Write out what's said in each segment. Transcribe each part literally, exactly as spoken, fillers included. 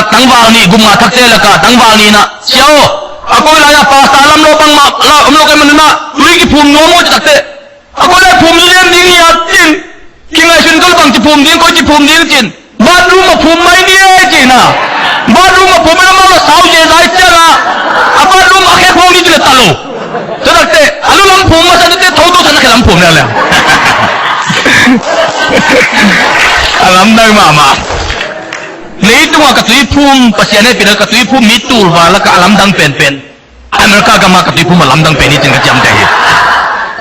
tangval nih, gupna thakte lakah tangval nih in ah, "Sia aw, a koi lai-ah pastor lam lo bangmah la om lo ka hih manin ah tui kiphum nuam aw," ci takteh, "A koi lai phum zu lian ding hi a," ci-in, kingaihsun kei leh, "Bangci phum ding, koici phum ding?" ci-in, "Bathroom ah phum mai ni e," ci-in ah. Bathroom ah phum in ah, amau la sau zia zai ciangah, "A bathroom ah khek huang ni," ci leh ta lo. Tua takteh a lu lam phum masa ni teh, tho tho sa na khe lam phum leuleu. A lamdang mahmah. Leitungah ka tuiphum, Pasian hehpihna ka tuiphum mi tul val lakah a lamdang penpen America gamah ka tuiphum a lamdang pen hi ci-in ka ciamteh hi.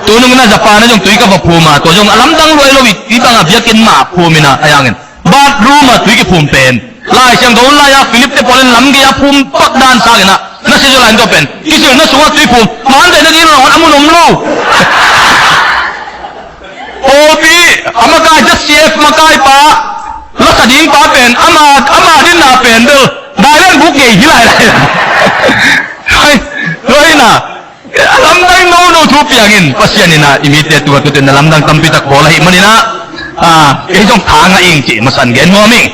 Tunung in ah Japan ah zong tui ka va phum a, tua zong a lamdang luai lo hi. Hih bangah biakinn mah phum in ah, a yangin bathroom ah tui kiphum pen, Lai Siangtho hun lai-ah Philip te pawl in lamgei-ah phum pak dan sangin ah, na sia zaw lai-in tua pen kisil na sungah tuiphum, man dai na ding lo a mun om lo. Pawlpi a makai, Z C F makaipa, lasa dingpa pen, ama, ama dinna pen bel dailan buk ngei hi lai lai. Hai, tua hi na. A lamdang nono thu piangin, Pasian in ah i mite tungah tuate na lamdang tampi tak bawl ahih manin ah, ah, kei zong tha ngah ing ci masan gen nuam ing.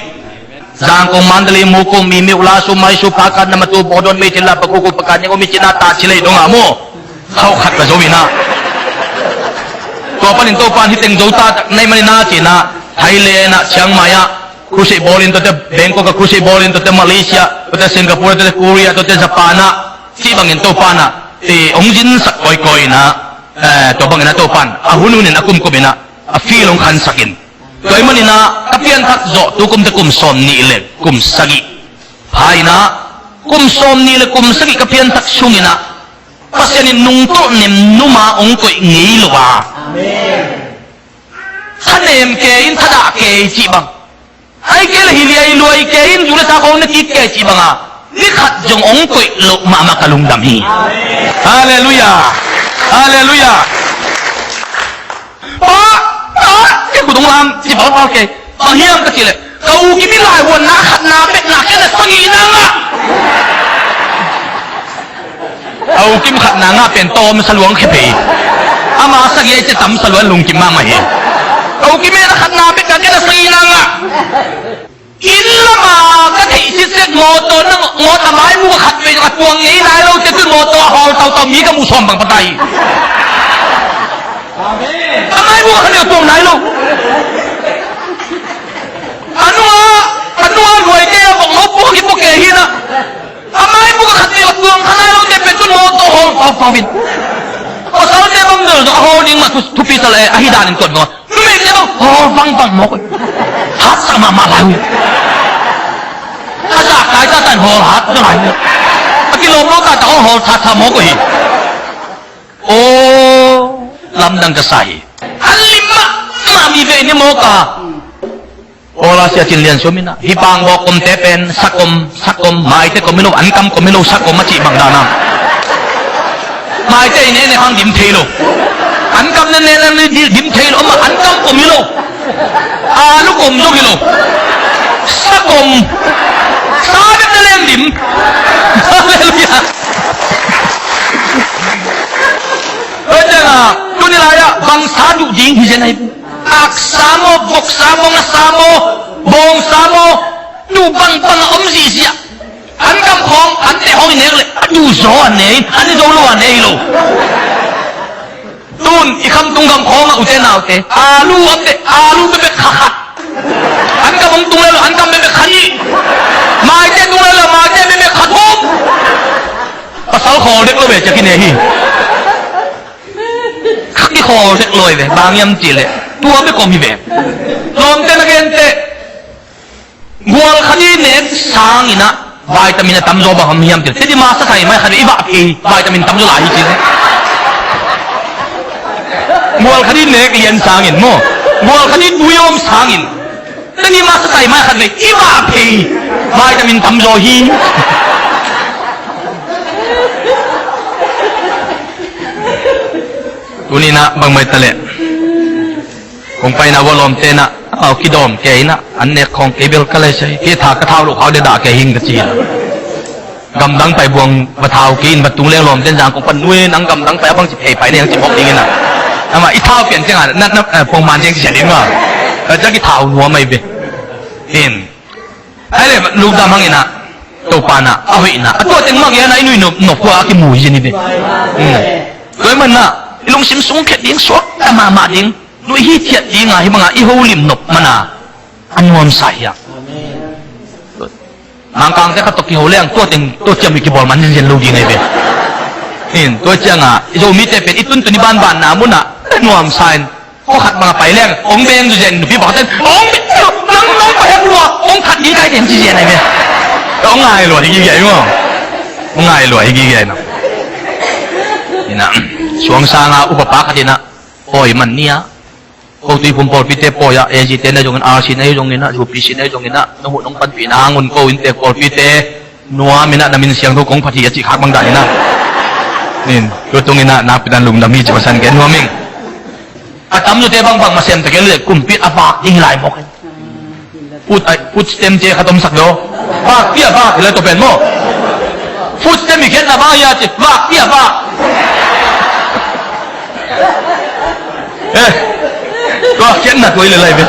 Zangkong, Mandalay, Mukum, Mimik, Ulasu, Maisu, Pakat, Namatu, Bodon, Meitei, Lapakuku, Pakat, Nyako, Michina, Tachi lei dongah maw, khau khat ka zo in ah, tua panin Topan hih teng zo ta tak na hih manin ah ci-in ah, Thailand ah, Chiang Mai ah crusade bawl in, tuate Bangkok ah crusade bawl in, tuate Malaysia, tuate Singapore, tuate Korea, tuate Japan ah, cih bangin Topan ah, eh, hong zinsak kawikawi in ah, eh, tua bangin ah Topan a hun hun in, a kum kum in ah a field hong khansak in. Tua ahih manin ah ka pianthak zawh tu kum teh kum sawmnih le kum sagih pha in ah, kum sawmnih le kum sagih ka pianthak sungin ah Pasian in nungtolh nem numa hong koih ngei lo a, kha nem kei in, thadah kei cih bang, ahih kei leh hi liailuai kei in, zu le sa khawng na kik kei cih banga ni khat zong hong koih loh mahmah ka lungdam hi. Halleluiah. Halleluiah. Pa, pa, kei khut hong lam ci balbal kei. Bang hiam ka cih leh, ka u Kim i laivuanna khatna bek ngah, kei na sagihna ngah. A u Kim khatna ngah pen tawm sa luang khia phei. Ama sagih a i ci tam sa luang lungkim mahmah hi. A u Kim i na khatna bek ngah, kei na sagihna ngah. Inn lama ka theih sitset mawtaw, na mawtaw a maimuk a khat vei a tuang ngei nai lo teh, tu mawtaw a hawl tautau mi ka muh sawm bang pata hi. A maimuk a khat vei a tuang nai lo. A nua, a nua luai kei a, vok lo pua kipua kei hi na. A maimuk a khat vei a tuang kha nai lo teh pen tu mawtaw hawl paupau in. Pasalte bang bel zong a hawl ding mah thu, thupi sa le, ahi danin tuat ngawt. Numeite bang hawl vangvang mawk uh. Hatsak mahmah lai uh. A zahkai tatan hawl hat zaw lai uh. A kilawm lo tatan hawl hawl thatthat mawk uh hi. Aw, lamdang ka sa hi. An lim mahmah mi ve ni mawk a. Paul a sia Cin Lian Sum in ah, hih Pangbawk komte pen sakom, sakom, maite kom hi lo, ankam kom hi lo, sakom a cih bang dan a. Maite i nene hang dim thei lo. Ankam nene lang ni di-, dim thei lo, amah ankam kom hi lo. Alu kom zong hi lo. Sakom. Sa bek na leng dim. Halleluiah. Tua ciangin, tuni lai-ah, bangsa duh ding hi zen ahi. Aksa maw, voksa maw, ngasa maw, bawngsa maw, duh bangbang a om ziahziah. Ankam khawng, anteh khawng i nek leh, a duh zaw a ne, a ne zo lo a ne hi lo. Tun, i Khamtung gam khawngah ute naute, alu a teh, alu bekbek kha khat. Ankam hong tung leh lo, ankam bekbek kha nih. Maite tung leh lo, maite bekbek kha thum. Pasal khawl dek lo ve, ciah kine hi. Kha kikhawl dek lo hi ve, bang hiam cih leh tua bek om hi ve. Lawmte na gente, gual khat i nek sangin ah vitamin a tamzaw bang om hiam cih leh, teti masa sai mai khat i vah phei, vitamin tamzaw lai hi cih leh. Gual khat i nek lian sangin maw, gual khat i tui om sangin, teti masa sai mai khat leh i vah phei, vitamin tamzaw hi. Tuni-in ah bang mai ta leh, kong paina uh a lawmte in ah, au, kidawm kei in ah, an nek khawng kei bel ka lai sai, kei tha ka thau loh khau deda kei hing ka ci. Gamdang pai buang va thau kei in va tung leng lawmte in zang kong pan nuai in ang gamdang pai a bang ci phei pai ne ang ci mawk ding in ah. Amah i thau pian ciang a, na, na, eh, pongman ciang ci sia ding ah. Ka ciang kithau nuam mai ve. In. Ai le, lungdam hang in ah, Topa na a hoihna a tua teng mah gen a i nuih nop nop khua a kimu hi zen hi ve. Tua hi manah i lungsim sung khet ding, suakta mahmah ding, nuih hithiat dinga hih banga i holim nop mana a nuamsa hi a. Mangkangte khat tawh kiho leng tua teng tua ciam i kibawl man zenzen lo ding ahi ve. Tua cianga i Zomite pen i tuntun i banbanna munah a nuamsa in, kua khat banga pai leng hong beng zuzen nupi pakhat in hong beng nang nong pai hak lua hong khat ding kai teng ci zen ahi ve. Hong ngai lua hi gige ahi maw? Hong ngai lua hi gige ahi na. Inah suangsanga upapa khat inah pawi man ni-a, ko Tuiphum pawlpite pawi-ah A G te na zongin, R C na zongin ah, U P C na zongin ah, nong huh nong panpihna hangun ko inntek pawlpite nuam inah na min siangtho kong phat hi a cih khak bang dan inah. Nin tua tung inah nakpi dan lungdam hi ci pasan gen nuam ing. A tamzawte bangbang masem ta kei le kumpi a vak ding hi lai mawk. Food, ai, food stamp ce khat omsak lo. Vakpi a vak hi lai tua pen maw? Food stamp i khiatna vak hi a ci, vakpi a vak. Eh, tua khiatna tua hi le lai ve.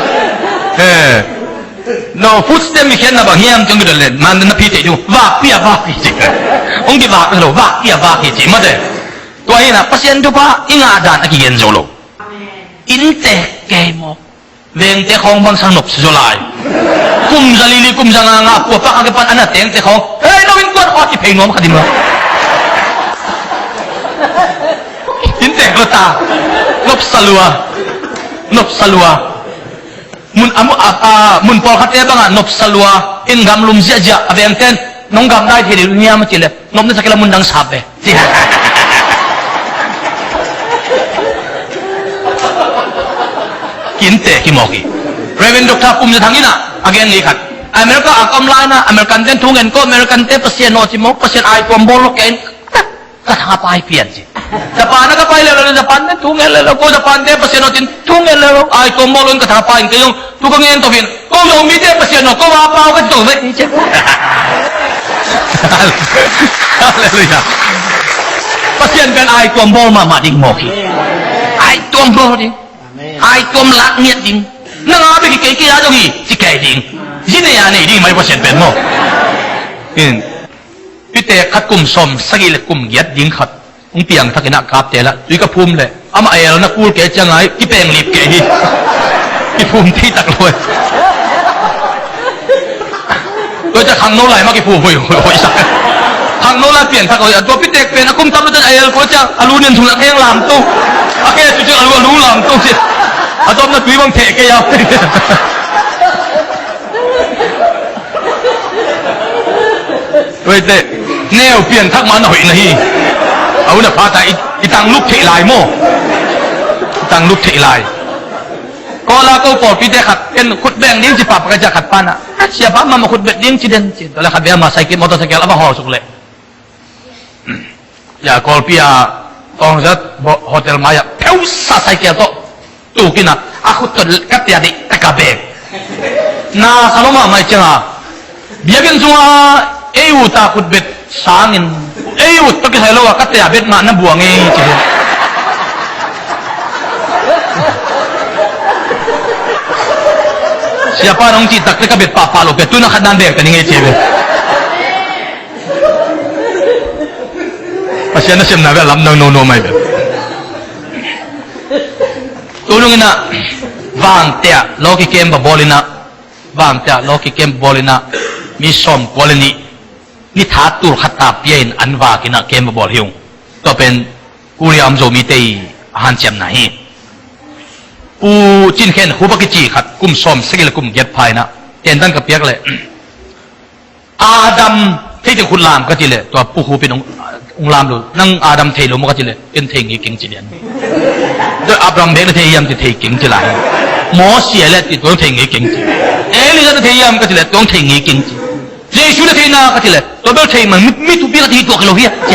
Eh. No, food stamp i khiatna bang hiam ciang kidon le man na phi thei tu. Vakpi a vak hi ci. Hong kivak lo, vakpi a vak hi ci mate. Tua hi inah Pasian thupha i ngah dan a kigen zo lo. Inntek kei maw? Vengte khawng bang sang nopsa zaw lai. Kum za lili, kum za nga nga, kua pak a kipan a na tengte khawng, hei, no innkuan khawng kiphei nuam kha dim lo. Inntek lo ta. Nopsa lua. Nopsa lua. Mun a, a, a, mun pawlkhatte bangah nopsa lua in gamlum ziahziah a vengten nong gamdai thei dih hiam a cih leh nopna sakila mun dang sap ve. Kinte kimawk hi. Reverend Doctor Pum Za Thang inah a gen ngei khat. America a ka om lai inah American ten thu ngen ko, American te Pasian aw ci mawk, Pasian ai tuam bawl lo kei in ka thangapa hi pian ci. Japan a ka pai lelo, Japan te thu ngen lelo ko, Japan te Pasian aw cin thu ngen lelo, ai tuam bawl lo in ka thangapa in kei zong thu ka ngen to hin. Ko Zomite Pasian aw, ko va pau ka ci to ve. Halleluiah. Pasian pen ai tuam bawl mahmah ding mawk hi. Ai tuam bawl ding. Ai tuam lak ngiat ding. Nang a bek hi kei kei a dong hi ci kei ding. Zi nei a nei ding mai Pasian pen maw? In. Pitek khat kum sawm sagih le kum giat ding khat hong piangthak inah kapte lah tui ka phum leh amah a elna kul kei ciang ai kipeng lip kei hi. Kiphum thei tak lo. Tua ciang khangno lai mah kiphum hoih hoih hoih sak. Khangno lai piangthak hoih a tua pitek pen a kum tam lo ciang a el ko ciang a lu nin sung lak heng lamto. A ke tu ciang a lu a lu lamto ci. A tawpna tui bang theh kei a. Tuaite neu pianthak mah na hoih na hi. A hun a pha ta i, i tang luk theih lai maw? I tang luk theih lai. Kawla ko pawlpite khat ken khut beng ding ci pah pakhat ciah khat pana, a siapa mah ma khut bet ding ci den ci. Tua le khat bia ma cycle, motorcycle a va hawl suk leh. Ya, Kawlpi a Tawngzat hotel mai-ah pheusa cycle tawh tukinah a khut tawh ka tia deih taka beng. Na sa lo mahmah cianga biakinn sunga ei ut a khut bet sangin ei ut tawh kisai lo a ka tia bet mah na buang ei ci hi. Siapa nong cih takte ka bet pahpah lo pia tuna khat nan beng ta ning ei ci hi. Pasian na siamna ve a lamdang nono mai ve. Tunung inah vangte ah lawki kem babawl inah vangte ah lawki kem babawl inah mi sawm kua le nih ni tha tul khat ta pia in an vak inah kem babawl hi ung. Tua pen Korea om Zomite i a hanciamna hi. Pu Cin Khen Khup a kici khat kum sawm sagih le kum giat pha inah tentan ka piak leh Adam thei teng khut lam ka cih leh tua Pu Khup in hong, hong lam lo. Nang Adam thei lo maw ka cih leh ken thei ngei keng ci lian. Tua Abraham bek na thei hiam ci thei keng ci lai. Moses le ci tua thei ngei keng ci. Elijah na thei hiam ka cih leh tua thei ngei keng ci. Jesu na thei na ka cih leh tua bel thei man mi, mi thupi ka thei tuak lo hia ci.